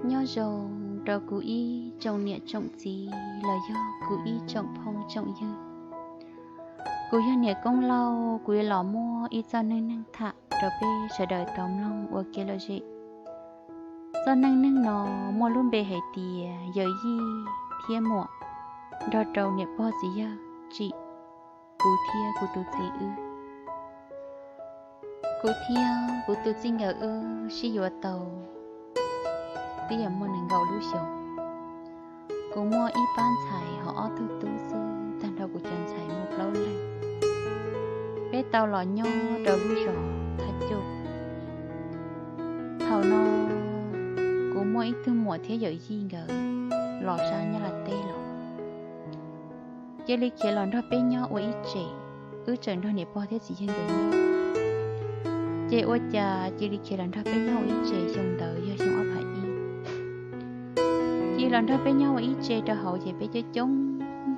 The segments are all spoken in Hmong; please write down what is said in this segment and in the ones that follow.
Nyob zoo rau kuv ib tsoom niam tsoom txiv los yog kuv ib tsoom phooj tsoom ywg. Kuv yog niam Koob Lauj, kuv yuav los muab ib txoj neej neeg tham rau peb sawv daws tau mloog ua kev lom zem. Txoj neej neeg no muaj lub npe hais tias yawm yij thiab muam nrog rau niam pog txiv yawg tsim kuv thiab kuv tus txiv wb. Kuv thiab kuv tus txij nkawm wb sib yuav tau twb yog muaj nees nkaum lub xyoos. Kuv muaj ib pab ntxhais ho ob tug tub xwb, tag nrho kuv cov ntxhais muaj plaub leeg. Peb tau los nyob rau lub zos Thaj Cuj. Thaum no kuv muaj ib tug muam thiab yawm yij nkawd los sab Nyab Laj teb los, cia li khiav los nrog peb nyob ua ib tse. Wb tseem nrog niam pog thiab txiv yawg nkawd nyob, ces ua cas cia li khiav los nrog peb nyob ua ib tse. Xyoo ntawd yog xyoo ob phav ib. Cia li los nrog peb nyob ua ib tse rau hauv ces peb coob coob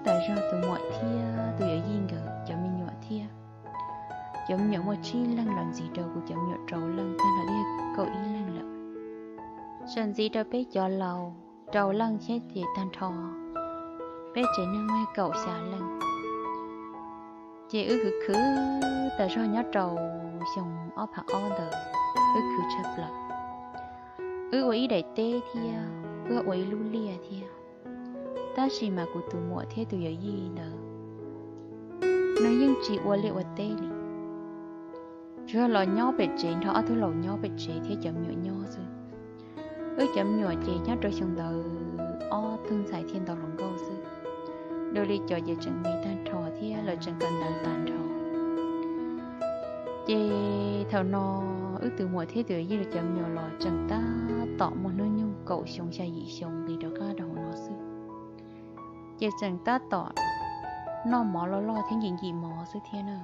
tas zog, tus muam thiab tus yawm yij nkawd cov me nyuam thiab. Cov me nyuam muaj tsib leeg los ntxiv rau kuv cov me nyuam rau leej, tag nrho twb yog kaum ib leeg lawm. Sawv ntxiv rau peb cov laus rau leej thiab ces tag nrho peb tsev neeg muaj kaum xya leej. Ces wb khwv khwv tas zog nyob rau xyoo ob phav ob ntawd, wb khwv tshaj plaws. Wb ua ib daim teb thiab wb ua ib lub liaj thiab, tab sis mas kuv tus muam thiab tus yawm yij ntawd nws yeej tsis ua liaj ua teb li. Tsuas yog los nyob pem tsev nrog ob tug laus nyob pem tsev thiab cov me nyuam nyob xwb. Wb cov me nyuam ces nyob rau xyoo ntawd ob tug ntxhais thiaj ntau hluas nkauj xwb, dua li cov ces tseem me tag nrho thiab lawv tseem kawm ntawv tag nrho. Ces thaum no wb tus muam thiab tus yawm yij lawv cov me nyuam los tseem tab tom muaj hnub nyoog kaum xyoo xya yim xyoo nqis rov qab rau hauv no xwb, ces tseem tab tom noj mov loj loj thiab nkim nkim mov xwb thiab na.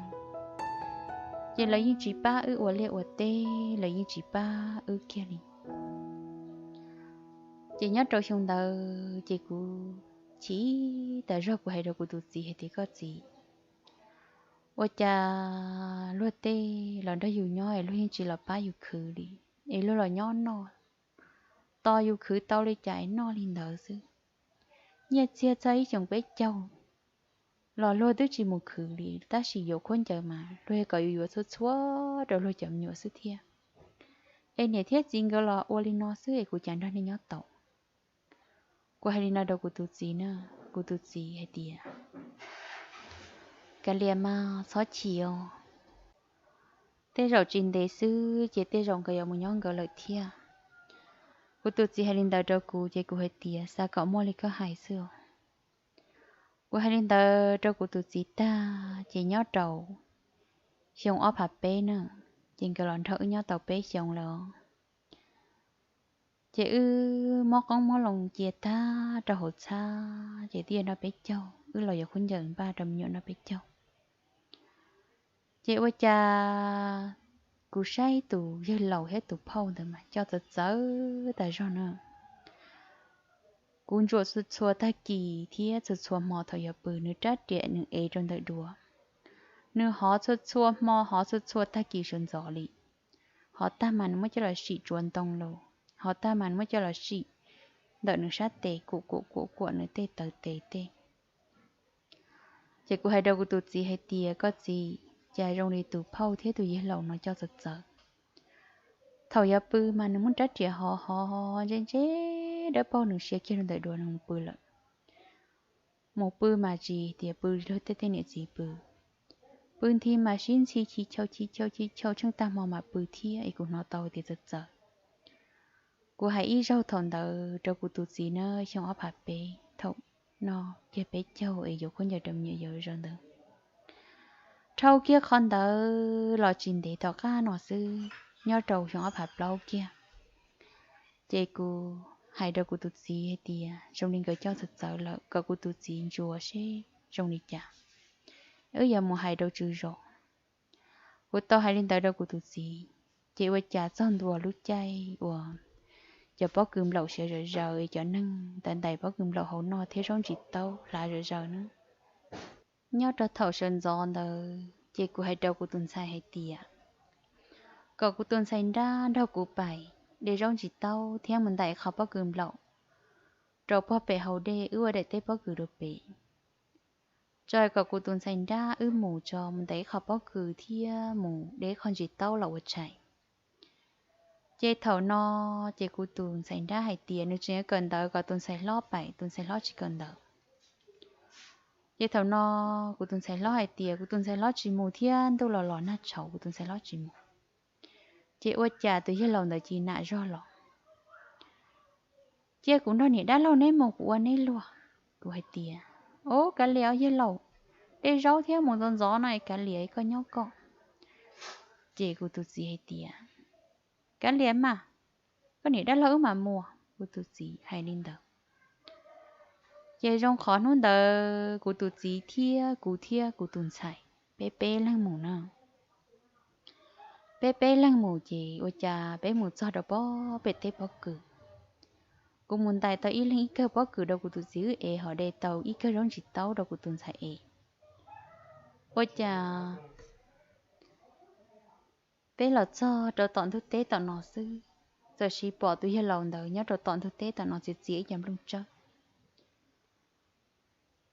Ces lawv yeej tsis pab wb ua liaj ua teb, lawv yeej tsis pab wb kiag li. Ces nyob rau xyoo ntawd ces kuv chim tas zog, kuv hais rau kuv tus txiv hais tias, koj txiv, ua cas luag tej los nrog yus nyob es luag yeej tsis los pab yus khwv li, es luag los nyob noj, tos yus khwv tau li cas es noj li ntawd xwb. Nyiaj txiag txog ib xyoos peb caug los luag twb tsis mus khwv li, tab sis yuav khaub ncaws mas luag kom yus yuav txhua txhua rau luag cov me nyuam xwb thiab. Es niam thiab txiv nkawd los ua li no xwb es kuv cas nrog nej nyob tau. Kuv hais li no rau kuv tus txiv na, kuv tus txiv hais tias, kav liam mas txhob chim os, tej zaum tsis ntev xwb ces tej zaum nkawd yuav mus nyob nkawd lawm thiab. Kuv tus txiv hais li ntawd rau kuv ces kuv hais tias, xav kom muaj li koj hais xwb os. Kuv hais li ntawd rau kuv tus txiv tag ces nyob rau xyoo ob phav peb na, ces nkawd los nrog wb nyob tau peb xyoos lawm. Ces wb muab qoob muab loo cia tag rau hauv txhab ces twb yog nrog peb caug, wb los yuav khaub ncaws npaj rau me nyuam noj peb caug. Ces ua cas kuv saib tus yawg laus thiab tus phauj ntawd mas coj txawv txawv tas zog na. Kuv ntsuam txhua txhua tag kis thiab txhua txhua hmo thaum yuav pw nws rab riam nws ev rau ntawm duav. Nws hov txhua txhua hmo hov txhua txhua tag kis sawv ntxov li. Hov tag mas nws muab coj los sim tsuav ntoo los, hov tag mas nws muab coj los sim ntawm nws sab tes kuam kuam kuam kuam nws tej taw tes tej. Ces kuv hais rau kuv tus txiv hais tias, koj txiv, cas zoo li tus phauj thiab tus yawg laus no coj txawv txawv. Thaum yuav pw mas nws muab rab riam hov hov ntse ntse dawb paug nws siav kiag rau ntawm duav nws mus pw lawm. Mus pw mas tsis tias pw li luag tej tej niam txiv pw. Pw nthi mas sib ntxhi chis chaus chis chaus chis chaus tsheej tag hmo mam pw thiab es kuv hnov tau tias txawv txawv. Kuv hais ib zaug thaum ntawd rau kuv tus txiv na, xyoo ob phav peb, thaum no kiag peb caug es yuav khaub ncaws rau me nyuam yaus zaws ntawd. Dhau kiag qhov ntawd los tsis ntev tom qab no xwb, nyob rau xyoo ob phav plaub kiag, ces kuv hais rau kuv tus txiv hais tias zoo li nkawd coj txawv txawv lawm, kom kuv tus txiv ntsuas seb zoo li cas, wb yuav mus hais rau tswv zos. Kuv tau hais li ntawd rau kuv tus txiv, ces ua cas txog ntua lub caij uas cov pob kws nplaum siav zom zaws es cov neeg ntais ntais pob kws nplaum hauv no thiab zaub ntsis taub hlav zom zaws na. Nyob rau thaum sawv ntxov ntawd ces kuv hais rau kuv tus ntxhais hais tias kom kuv tus ntxhais nrab nrog kuv pais de zaub ntsis taub thiab mus ntais qhov pob kws nplaum rau puag pem hauv dej, wb ua daim teb pob kws rau pem, tso kom kuv tus ntxhais nrab wb mus tso mus ntais ib qho pob kws thiab mus de ib qho ntsis taub los ua tshais. Ces thaum no ces kuv tus ntxhais nrab hais tias nws tseem yuav kawm ntawv kom tus ntxhais hlob paim, tus ntxhais hlob tsis kawm ntawv. Ces thaum no kuv tus ntxhais hlob hais tias kuv tus ntxhais hlob tsis mus thiab, ntuj los los nag tshauv, kuv tus ntxhais hlob tsis mus. Ces ua cas tus yawg laus ntawd cia li nam zog los, cia kuv nrog niam dab laug neb mus, kuv ua neb luag. Kuv hais tias, Au, kav liam os yawg laus, de zaub thiab mus ntxov ntxov no es kav liam, koj nyob koj. Ces kuv tus txiv hais tias, Kav liam mas, koj niam dab laug wb mam mus. Kuv tus txiv hais li ntawd. Ces zoo qhov hnub ntawd kuv tus txiv thiab kuv thiab kuv tus ntxhais, peb peb leeg mus na. Peb peb leeg mus ces ua cas peb mus txog rau pem teb pob kws. Kuv mus ntais tau ib leeg ib kawm pob kws rau kuv tus txiv wb ev, ho de tau ib kawm zaub ntsis taub rau kuv tus ntxhais ev. Ua cas peb los txog rau tom ntug teb tom no xwb, txawm sis pom tus yawg laus ntawd nyob rau tom ntug teb tom no txiav txiav ib co nplooj tsawb.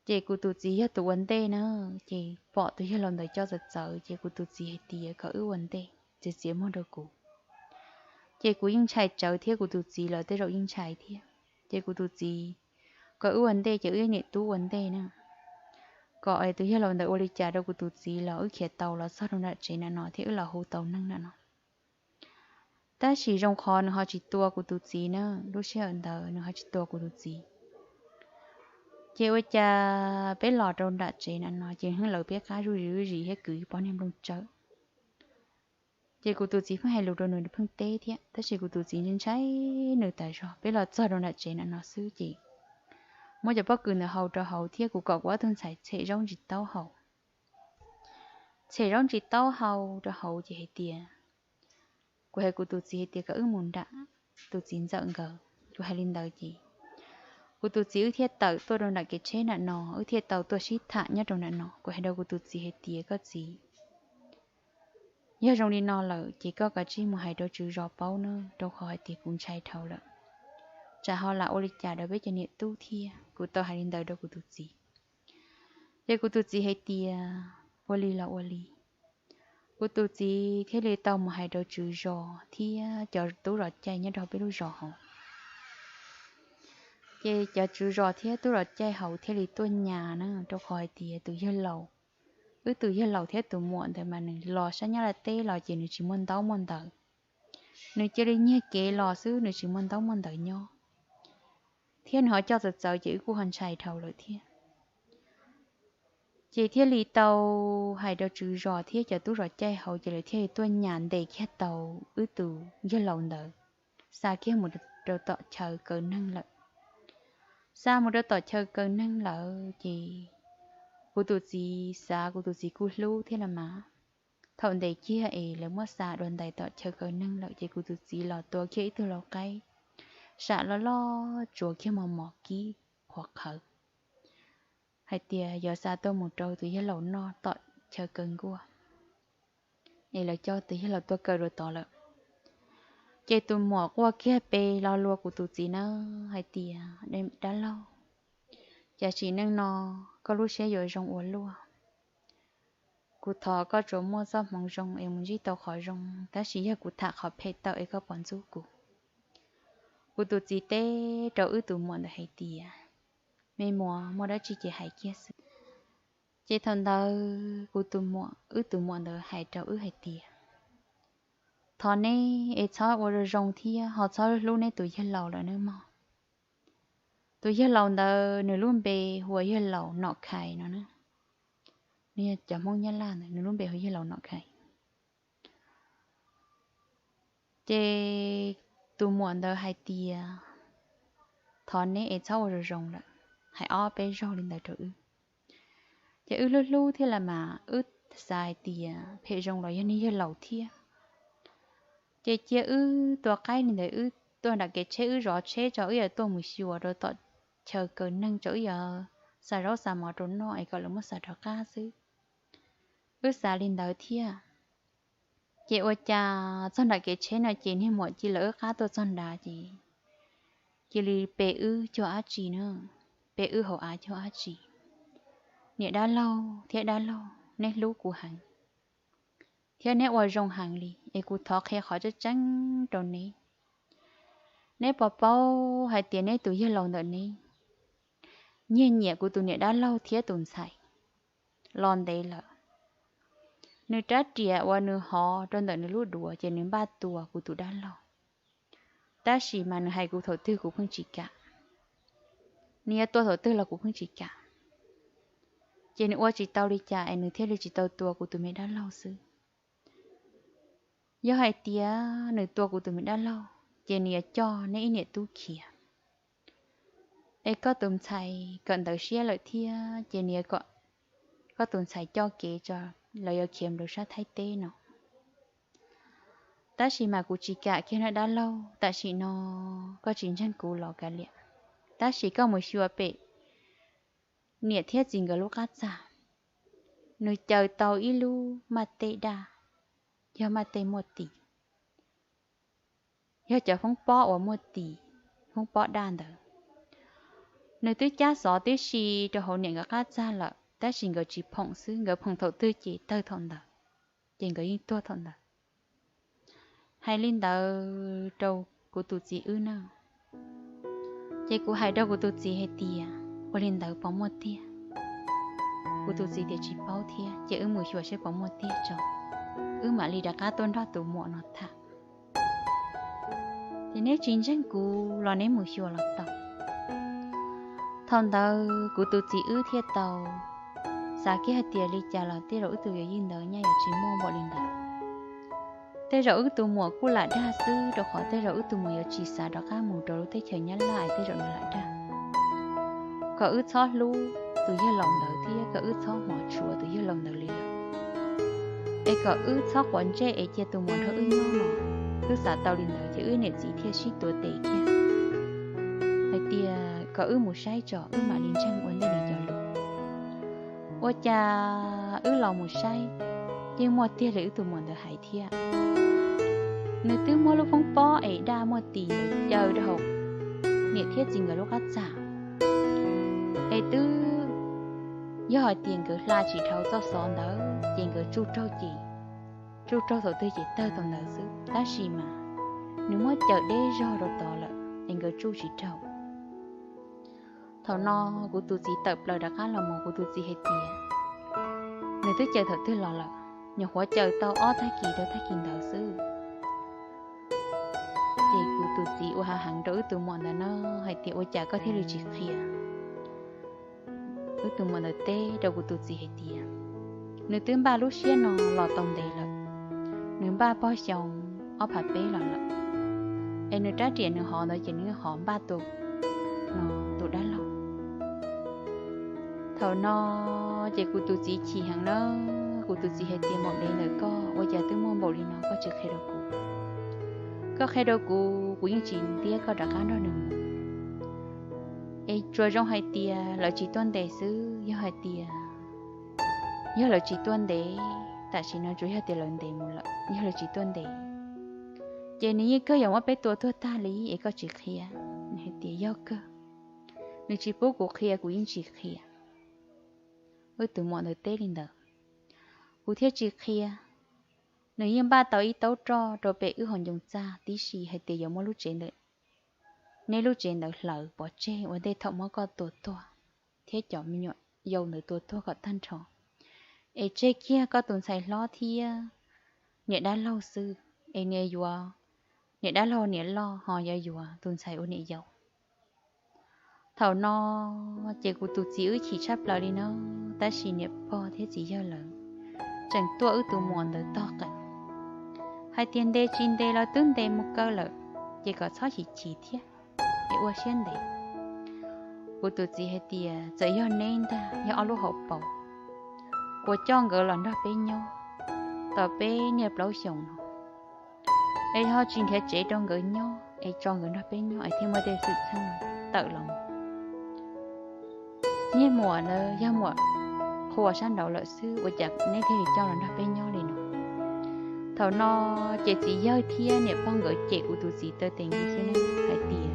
Ces kuv tus txiv yog tus ua ntej na, ces pom tus yawg laus ntawd coj txawv txawv, ces kuv tus txiv hais tias kom wb ua ntej, txiav txiav muag rau kuv. Ces kuv yeej ntshai tsawv thiab kuv tus txiv los tej zaum yeej ntshai thiab. Ces kuv tus txiv kom wb ua ntej, ces wb niam tub ua ntej na, kom tus yawg laus ntawd ua li cas rau kuv tus txiv los wb khiav tau los txog rau nram tsev na no thiab wb los hu tau neeg na no. Tab sis zoo qhov nws ho tsis tua kuv tus txiv na, lub sij hawm ntawd nws ho tsis tua kuv tus txiv. Ces ua cas peb los rau nram tsev na no ces heev lawv peb qab zuj zus zis thiab kwv poj niag nplooj tsawb. Ces kuv tus txiv pheej hais lus rau nws, nws pheej teb thiab, tab sis kuv tus txiv ntshai ntshai nws tas zog. Peb los txog rau nram tsev na no xwb ces muab cov pob kws ntawd hau rau hauv thiab kuv kom kuv ob tug ntxhais txhem zaub ntsis taub hau. Txhem zaub ntsis taub hau rau hauv ces hais tias, kuv hais kuv tus txiv hais tias kom wb mus nram tus txiv ntxawm nkawd. Kuv hais li ntawd ces kuv tus txiv wb thiaj tawm tuaj rau nram kev tsheb nram no, wb thiaj tau tuaj sib tham nyob rau nram no. Kuv hais rau kuv tus txiv hais tias, Koj txiv, yog zoo li no lawm ces koj kav tsij mus hais rau tswv zos paub na, rau qhov hais tias kuv ntshai dhau lawm, tsam ho lam ua li cas rau peb cov niam tub thiab. Kuv tau hais li ntawd rau kuv tus txiv. Ces kuv tus txiv hais tias, Ua li los ua li. Kuv tus txiv thiaj li tau mus hais rau tswv zos thiab cov tub zos caij nyob rau peb lub zos hauv. Ces cov tswv zos thiab tub zos caij hauv thiaj li tuaj nyas na, rau qhov hais tias tus yawg laus, wb tus yawg laus thiab tus muam ntawd mas nws los sab Nyab Laj teb los ces nws tsis muaj ntaub muaj ntawv, nws cia li nyiag kev los xwb, nws tsis muaj ntaub muaj ntawv nyob, thiab nws ho coj txawv txawv ces wb kuj ho ntshai dhau lawm thiab. Ces thiaj li tau hais rau tswv zos thiab cov tub zos caij hauv ces lawv thiaj li tuaj nyas ntes kiag tau wb tus yawg laus ntawd, xa kiag mus rau tom chaw kaw neeg lawm. Xa mus rau tom chaw kaw neeg lawm ces kuv tus txiv xav kuv tus txiv kuj hlub thiab los mas, thaum ntes kiag es lawv muab xa dua ntais tom chaw kaw neeg lawm ces kuv tus txiv los tua kiag ib tug lau qaib, sam loj loj tsuav kiag mos mos kib qhuav qhawv, hais tias yuav xa tuaj mus rau tus yawg laus noj tom chaw kaw nkuaj, es lawv coj tus yawg laus tuaj kaw rau tod lawm. Ces tus muam quaj kiag pe lo lus kuv tus txiv na, hais tias, Dab laug, cas sim neej no koj lub siab yuav zoo ua luaj. Kuv thov koj tsuas muaj txoj hmoov zoo es mus ntsib tau qhov zoo, tab sis yog kuv tham qhov phem tawm es koj pom ntxub kuv. Kuv tus txiv teb rau wb tus muam ntawd hais tias, Me muam, muaj dab tsi ces hais kiag xwb. Ces thaum ntawd kuv tus muam, wb tus muam ntawd hais rau wb hais tias, Thov neb es txhob ua zoo zoo thiab ho txhob hlub neb tus yawg laus lawm nawb mog. Tus yawg laus ntawd nws lub npe hu ua yawg laus Nom Khais no na. Nws yog cov Hmoob Nyab Laj ntawd, nws lub npe hu yawg laus Nom Khais. Ces tus muam ntawd hais tias, Thov neb es txhob ua zoo zoo lawm, hais ob peb zaug li ntawd rau wb. Ces wb hlub hlub thiab los mas wb xav hais tias phem zoo los yog niag yawg laus thiab. Ces cia wb tua qaib li ntawd, wb tuaj nram kev tsheb, wb zov tsheb tso, wb yuav tuaj mus xyuas rau tom chaw kaw neeg tso, wb yuav xa zaub xa mov rau noj es kom lawv muab xa rov qab xwb. Wb xav li ntawd thiab. Ces ua cas txog nram kev tsheb no ces niag muam cia li lawv wb qab tuaj txog nrad ces cia li pe wb cuag dab tsi na, pe wb hauv av cuag dab tsi. Niam dab laug thiab dab laug, neb hlub kuv heev thiab neb ua zoo heev li, es kuv thov qhia qhov tseeb tseeb rau neb. Neb puas paub hais tias neb tus yawg laus ntawm neb nyiag nyiam kuv tus niam dab laug thiab tus ntxhais los ntev lawm. Nws rab riam uas nws hov rau ntawm nws lub duav ces nws npaj tua kuv tus dab laug, tab sis mas nws hais kuv thaum twg kuv pheej tsis kam. Nws yuav tua thaum twg los kuv pheej tsis kam. Ces nws ua tsis tau li cas es nws thiaj li tsis tau tua kuv tus me dab laug xwb. Yog hais tias nws tua kuv tus me dab laug ces nws yuav coj neb ib niam tub khiav. Es koj tus ntxhais kawm ntawv siab lawm thiab ces nws yuav kom koj tus ntxhais coj kev tso, lawv yuav khiav mus rau sab Thaib teb no. Tab sis mas kuv tsis kam kiag nawb dab laug, tam sim no koj tsis ntseeg kuv los kav liam, tab sis koj mus xyuas pem niam thiab txiv nkawd lub qab txag, nws caw tau ib lub maj tej daj, yog maj tej muaj tis, yog cov foob pob uas muaj tis, foob pob daj ntawd. Nws twb cab xov tib si rau hauv niam nkawd qab txag lawm tab sis nkawd tsis phoom xwb, nkawd phoom thaum twg ces tawg thaum ntawd, ces nkawd yeej tuag thaum ntawd. Hais li ntawd rau kuv tus txiv wb na. Ces kuv hais rau kuv tus txiv hais tias, ua li ntawd puas muaj tiag? Kuv tus txiv tias tsis paub thiab, ces wb mus xyuas saib puas muaj tiag tso, wb mam li rov qab tuaj nrog tus muam no tham. Ces neb tsis ntseeg kuv los neb mus xyuas los tau. Thaum ntawd kuv tus txiv wb thiaj tau xav kiag hais tias li cas los tej zaum wb tus yawm yij ntawd nyaj yuav tsis muaj npaum li ntawd. Tej zaum wb tus muam kuj lam dag xwb, rau qhov tej zaum wb tus muam yuav tsis xav rov qab mus rau lub teb chaws Nyab Laj es tej zaum nws lam dag. Kom wb txhob hlub tus yawg laus ntawd thiab kom wb txhob hmov tshua tus yawg laus ntawd li lawm, es kom wb txhob quav ntsej es cia tus muam nrog wb nyob no. Wb xav tau li ntawd ces wb niam txiv thiaj sib tuav tes kiag hais tias kom wb mus saib tso wb mam li ntseeg ua ntej nws cov lus. Ua cas wb los mus saib, yeej muaj tiag li wb tus muam ntawd hais thiab. Nws twb muab lub foob pob es daj muaj tis ntawd caw rau hauv niam thiab txiv nkawd lub qab txag, es twb yog hais tias nkawd hla tsis dhau txoj xov ntawd ces nkawd tsuj raug ces, tsuj raug thaum twg ces tawg thaum ntawd xwb, tab sis mas nws muab cawm deb zog rau tod lawm es nkawd tsuj tsis raug. Thaum no kuv tus txiv tawm plaws rov qab los mus, kuv tus txiv hais tias nws twb cawm thaum twg los lawm, nyuam qhuav cawm tau ob tag kis rau tag kis ntawd xwb. Ces kuv tus txiv ua hav heev rau wb tus muam ntawd na, hais tias ua cas koj thiaj li tsis qhia? Wb tus muam ntawd teb rau kuv tus txiv hais tias nws twb npaj lub siab no los tau ntev lawm, nws npaj pog xyoo ob phav peb los lawm, es nws rab riam nws hov ntawd ces nws hov npaj tua no tus dab laug. Thaum no ces kuv tus txiv chim heev na, kuv tus txiv hais tias npaum dev ntawm koj ua cas twb muaj npaum li no koj tsis qhia rau kuv. Koj qhia rau kuv, kuv yeej tsis ntiab koj rov qab nrog nws mus. Es tsuas zoo hais tias lawv tsis tuaj ntes xwb, yog hais tias, yog lawv tsis tuaj ntes, tam sim no tsuas yog tias lawv ntes mus lawm, yog lawv tsis tuaj ntes ces nws yeej kawg yuav muab peb tua tuag tag li es koj tsis qhia. Nws hais tias yog kawg, nws tsis pub kuv qhia kuv yeej tsis qhia. Wb tus muam ntawd teb li ntawd, kuv thiaj tsis qhia. Nws yeej npaj tau ib taub roj rau pem wb hauv ncoo txaj tib si hais tias yuav muab lub tsev ntawd, neb lub tsev ntawd hlawv pov tseg ua ntej thaum muab koj tua tuag thiab cov me nyuam yau ntawd tua tuag kom tag nrho, es tseg kiag koj tus ntxhais hlob thiab niam dab laug xwb, es niam yuav niam dab laug niam loj ho yuav yuav tus ntxhais ua niam yau. Thaum no ces kuv tus txiv wb chim tshaj plaws li no, tab sis niam pog thiab txiv yawg lawv tseem tuaj wb tus muam ntawd tog qees hais tias ntes tsis ntes los twb ntes mus kaw lawm, ces kom txhob chim chim thiab, es ua siab ntev. Kuv tus txiv hais tias txawm yog neb ntag, yog ob lub hauv paus uas coj nkawd los nrog peb nyob tau peb niaj plaub xyoos no, es ho tsis nrhiav tsev rau nkawd nyob es tso nkawd nrog peb nyob es thiaj muaj tej xwm txheej tawm los. Niag muam ntawd yog muam qhua sab nraud lawm xwb, ua cas neb thiaj li coj los nrog peb nyob li no? Thaum no ces txiv yawg thiab niam pog nkawd cem kuv tus txiv taw tes nkaus xwb na, hais tias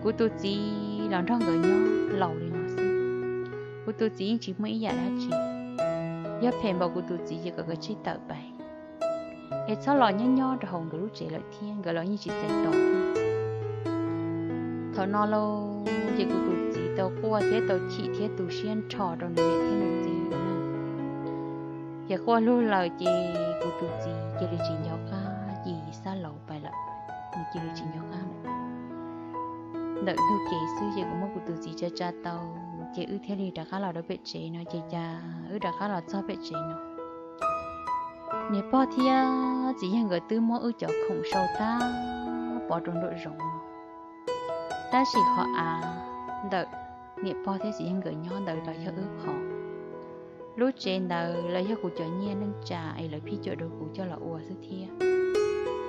kuv tus txiv los nrog nkawd nyob laus li no xwb, kuv tus txiv yeej tsis muaj ib yam dab tsi. Yog phem npaum kuv tus txiv ces kom nkawd tsij tawm pais, es txhob los nyob nyob rau hauv nkawd lub tsev lawm thiab, nkawd los yeej tsis txais tos thiab. Thaum no lauj, ces kuv tus txiv tau quaj thiab tau chim thiab tu siab nrho rau nws niam thiab nws txiv lawm. Ces quaj lug lawm ces kuv tus txiv cia li tsis nco qab, cia li xa laus pais lawm, nws cia li tsis nco qab lawm. Ntawm ntug kev xwb ces kuv muab kuv tus txiv tsa tsa tau, ces wb thiaj li rov qab los rau pem tsev no. Ces cas wb rov qab los txog pem tsev no, niam pog thiab txiv yawg nkawd twb muab wb cov khoom sau tag pov rau nraum zoov no, tab sis qhov av ntawm niam pog thiab txiv yawg nkawd nyob ntawd los yog wb qhov. Lub tsev ntawd los yog kuv cov nyiaj neej tsa es lawv phij cuam rau kuv coj los ua xwb thiab.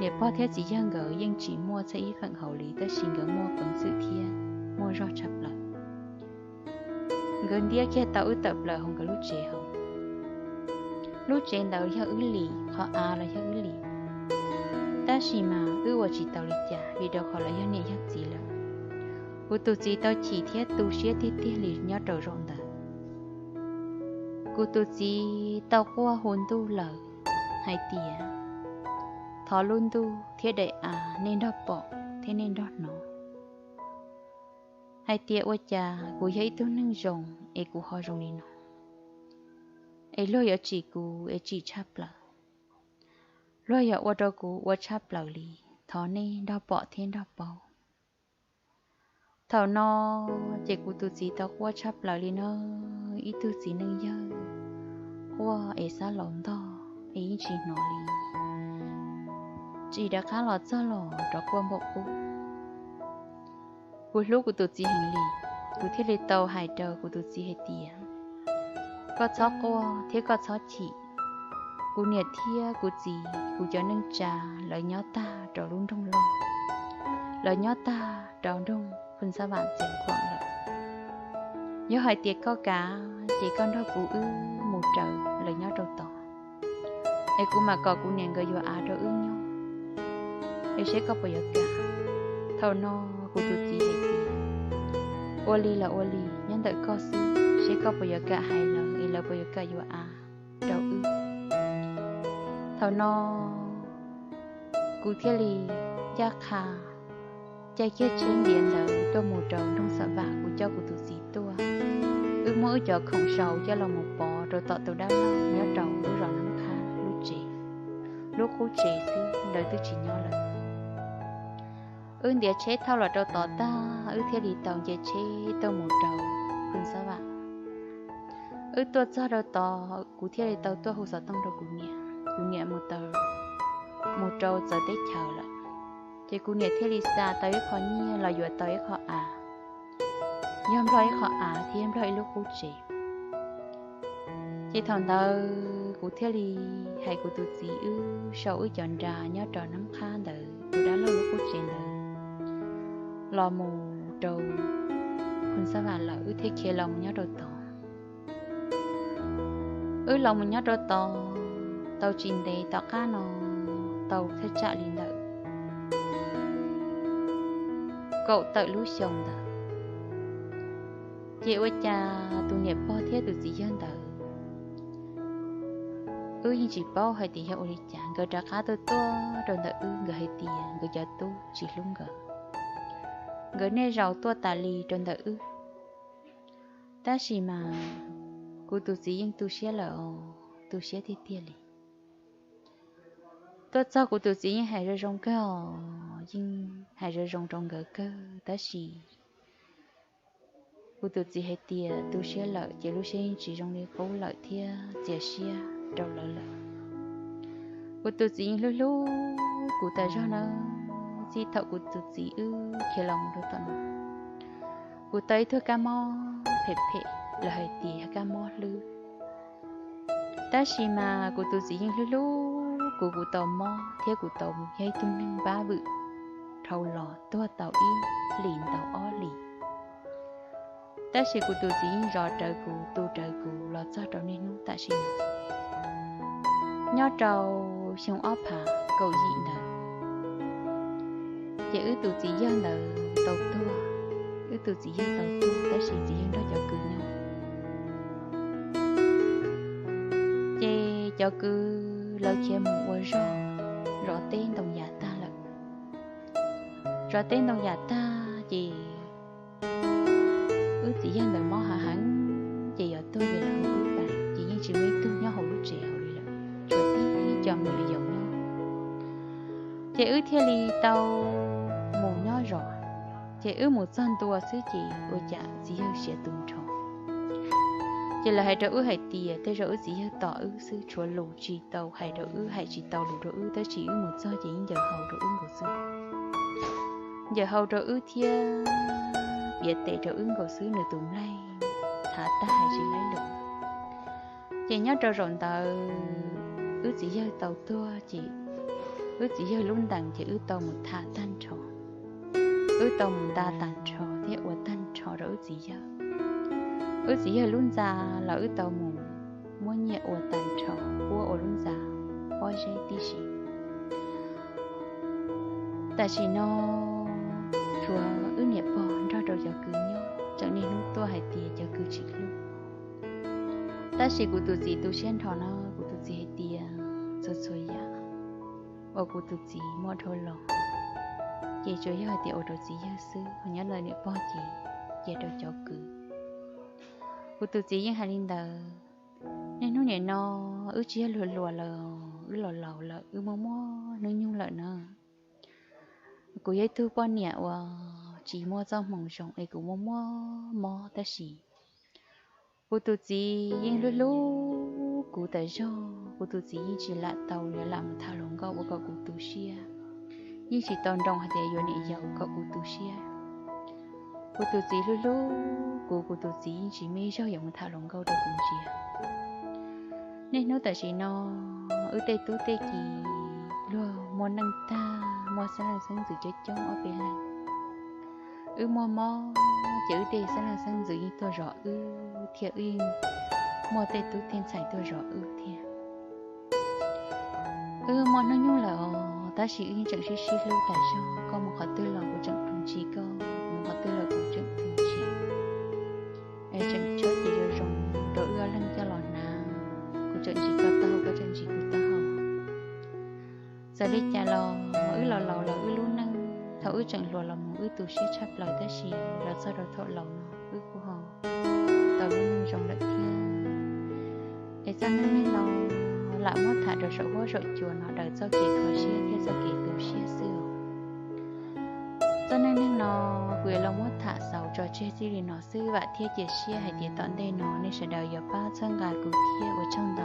Niam pog thiab txiv yawg nkawd yeej tsis muaj txog ib feem hauv li, tab sis nkawd muaj peev xwm thiab muaj zog tshaj plaws. Nkawd ntiab kiag tau wb tawm plaws hauv nkawd lub tsev hauv. Lub tsev ntawd yog wb li, qhov av los yog wb li, tab sis mas wb ua tsis tau li cas vim rau qhov lawv yog niam yog txiv lawm. Kuv tus txiv tau chim thiab tu siab tiag tiag li nyob rau zaum ntawd. Kuv tus txiv tau quaj hu ntuj lawm hais tias, thov lub ntuj thiab daim av nej nrog pom thiab nej nrog hnov hais tias ua cas kuv yog ib tug neeg zoo es kuv ho zoo li no, es luag yuav tsim kuv es tsim tshaj plaws, luag yuav ua rau kuv ua tshaj plaws li, thov nej nrog pom thiab nrog paub. Thaum no ces kuv tus txiv tau quaj tshaj plaws li na, ib tug txiv neej yawg quaj es xab laus ntog es yeej tsis hnov li, tsis rov qab los txog los rov quaj npaum qub. Kuv hlub kuv tus txiv heev li, kuv thiaj li tau hais rau kuv tus txiv hais tias, koj txhob quaj thiab koj txhob chim. Kuv niam thiab kuv txiv, kuv cov neej tsa, lawv nyob tag rau lub nroog loj, lawv nyob tag rau nroog Phoo Xab Vam Txeev Khuam lawm. Yog hais tias koj kam ces koj nrog kuv wb mus raws lawv nyob rau tod, es kuv mam kom kuv niam nkawd yuav av rau wb nyob, es seb koj puas yuav kam. Thaum no kuv tus txiv hais tias, ua li los ua li, nyob ntawm koj xwb, seb koj puas yuav kam hais lawv es lawv puas yuav kam yuav av rau wb. Thaum no kuv thiaj li ncaj qha caij kiag tsheb ntiav ntawd tuaj mus rau nroog Xam Vam, kuv coj kuv tus txiv tuaj. Wb muab wb cov khoom sau coj los mus pov rau tom tus dab laug nyob rau lub zos Nab Qhab lub tsev, lub qub tsev xwb, lawv twb tsis nyob lawm. Wb ntiav tsheb thauj los rau tod tag, wb thiaj li tau nce tsheb tuaj mus rau Phoo Xab Vam. Wb tuaj txog rau tod, kuv thiaj li tau tuaj hu xov tooj rau kuv niam. Kuv niam mus tau, mus rau txawv teb chaws lawm, ces kuv niam thiaj li xa tau ib qho nyiaj los yuav tau ib qho av, yog nplog ib qho av thiab nplog ib lub qub tsev. Ces thaum ntawd kuv thiaj li hais kuv tus txiv wb sau wb cov nra nyob rau Nab Qhab ntawd tus dab laug lub qub tsev ntawd los mus rau Phoo Xab Vam lawm, wb thiaj khiav los mus nyob rau tod. Wb los mus nyob rau tod tau tsis ntev, tom qab no tau thaj tsam li ntawm kaum tawm lub xyoo ntawd, ces ua cas tus niam pog thiab tus txiv yawg ntawd, wb yeej tsis paub hais tias yog ua li cas nkawd rov qab tuaj tuaj rau ntawm wb, nkawd hais tias nkawd cov tub tsis hlub nkawd, nkawd niaj zaus tuaj tas li rau ntawm wb. Tab sis mas kuv tus txiv yeej tu siab lawm os, tu siab tiag tiag li. Tuaj txog kuv tus txiv yeej hais zoo zoo kawg os, yeej hais zoo zoo rau nkawd kawg, tab sis kuv tus txiv hais tias tu siab lawm ces lub siab yeej tsis zoo li qub lawm thiab txias siab rau lawv lawm. Kuv tus txiv yeej hlub hlub kuv tas zog na, txij thaum kuv tus txiv wb khiav los mus rau tom no, kuv tau ib tug kab mob phem phem, lawv hais tias yog kab mob hlwb. Tab sis mas kuv tus txiv yeej hlub hlub kuv, kuv tau mob thiab kuv tau yog ib tug neeg npab vwm dhau los tuag tau ib hlis ntau ob hlis. Tab sis kuv tus txiv yeej zov rawv kuv, tu rawv kuv los txog rau niaj hnub tam sim no. Nyob rau xyoo ob phav kaum yim ntawd, ces wb tus txiv yawg ntawd tau tuag. Wb tus txiv yawg tau tuag tab sis txiv yawg nrog cov kwv nyob. Ces cov kwv lawv khiav mus ua zog zov teb ntoo yam tag lawm. Zov teb ntoo yam tag ces wb txiv yawg ntawd mob hav heev, ces yuav tuag ces lawv hu wb pais, ces yeej tsis muaj ib tug nyob hauv lub tsev hauv li lawm, tshuav tib co me nyuam yaus nyob. Ces wb thiaj li tau mus nyob zov. Ces wb mus txog ntua xwb ces ua cas txiv yawg siav tu nrho. Ces lawv hais rau wb hais tias tej zaum wb txiv yawg tom wb xwb, tshuav lus tsis tau hais rau wb, hais tsis tau lus rau wb, tab sis wb mus txog ces yeej ncaws hau rau wb nkaus xwb. Ncaws hau rau wb thiab piav tes rau wb nkaus xwb, nws tus nplaig thav tag hais tsis laib lus. Ces nyob rau zaum ntawd wb txiv yawg tau tuag ces wb txiv yawg lub ntees ces wb tau mus tham tag nrho, wb tau mus nta tag nrho thiab ua tag nrho rau wb txiv yawg. Wb txiv yawg lub ntxa los wb tau mus muab nyiaj ua tag nrho, puab ua lub ntxa pob zeb tib si. Tam sim no tshuav wb niam pog nrog rau cov kwv nyob, tseem niaj hnub tuaj hais tias cov kwv tsis hlub. Tab sis kuv tus txiv tu siab nrho na, kuv tus txiv hais tias txhua txhua yam uas kuv tus txiv muaj dhau los ces tsuas yog hais tias ua rau txiv yawg xwb, ho nyob ntawm niam pog ces cia rau cov kwv. Kuv tus txiv yeej hais li ntawd. Niaj hnub nim no wb tsis yog hluas hluas lawm, wb los laus lawm, wb muaj muaj hnub nyoog lawm na. Kuv yog ib tug poj niam uas tsis muaj txoj hmoo zoo es kuv muaj muaj mob tab sis kuv tus txiv yeej hlub hlub kuv tas zog. Kuv tus txiv yeej tsis lam tau yuav lam mus tham hluas nkauj ua kom kuv tu siab, yeej tsis tau nroo hais tias yuav niam yau kom kuv tu siab. Kuv tus txiv hlub hlub kuv, kuv tus txiv yeej tsis muaj ib zaug yuav mus tham hluas nkauj rau kuv ntsia. Niaj hnub tam sim no wb tej tub tej ki luag muaj neej tag, muaj xeeb leej xeeb ntxwv coob coob ob peb leeg. Wb muaj mob ces wb tej xeeb leej xeeb ntxwv yeej tuaj zov wb thiab, wb yeej muaj tej tub tej ntxhais tuaj zov wb thiab. Wb muaj hnub nyoog lawm os, tab sis wb yeej tseem sib sib hlub tas zog. Koj mus qhov twg los kuv tseem pw ntsis koj, kuv mus qhov twg los kuv tseem pw ntsis. Es tseem tshawb ces zoo zoo rau wb ob leeg coj los hnav, kuv tseem ntsis koj taub hau, koj tseem ntsis kuv taub hau. Txawm li cas los wb los laus los wb lub neej, thaum wb tseem hluas los mus wb tu siab tshaj plaws tab sis los txog rau thaum laus no wb kuj ho tau lub neej zoo lawm thiab. Es txoj neej neeg no lam muab tham rau saum huab saum cua no daws txoj kev kho siab thiab txoj kev tu siab xwb os. Txoj neej neeg no kuv yuav los muab tham xaus tso tseg txij li no xwb vam thiab cia siab hais tias tom ntej no nej sawv daws yuav pab txhawb nqa kuv thiab ua tsaug ntau.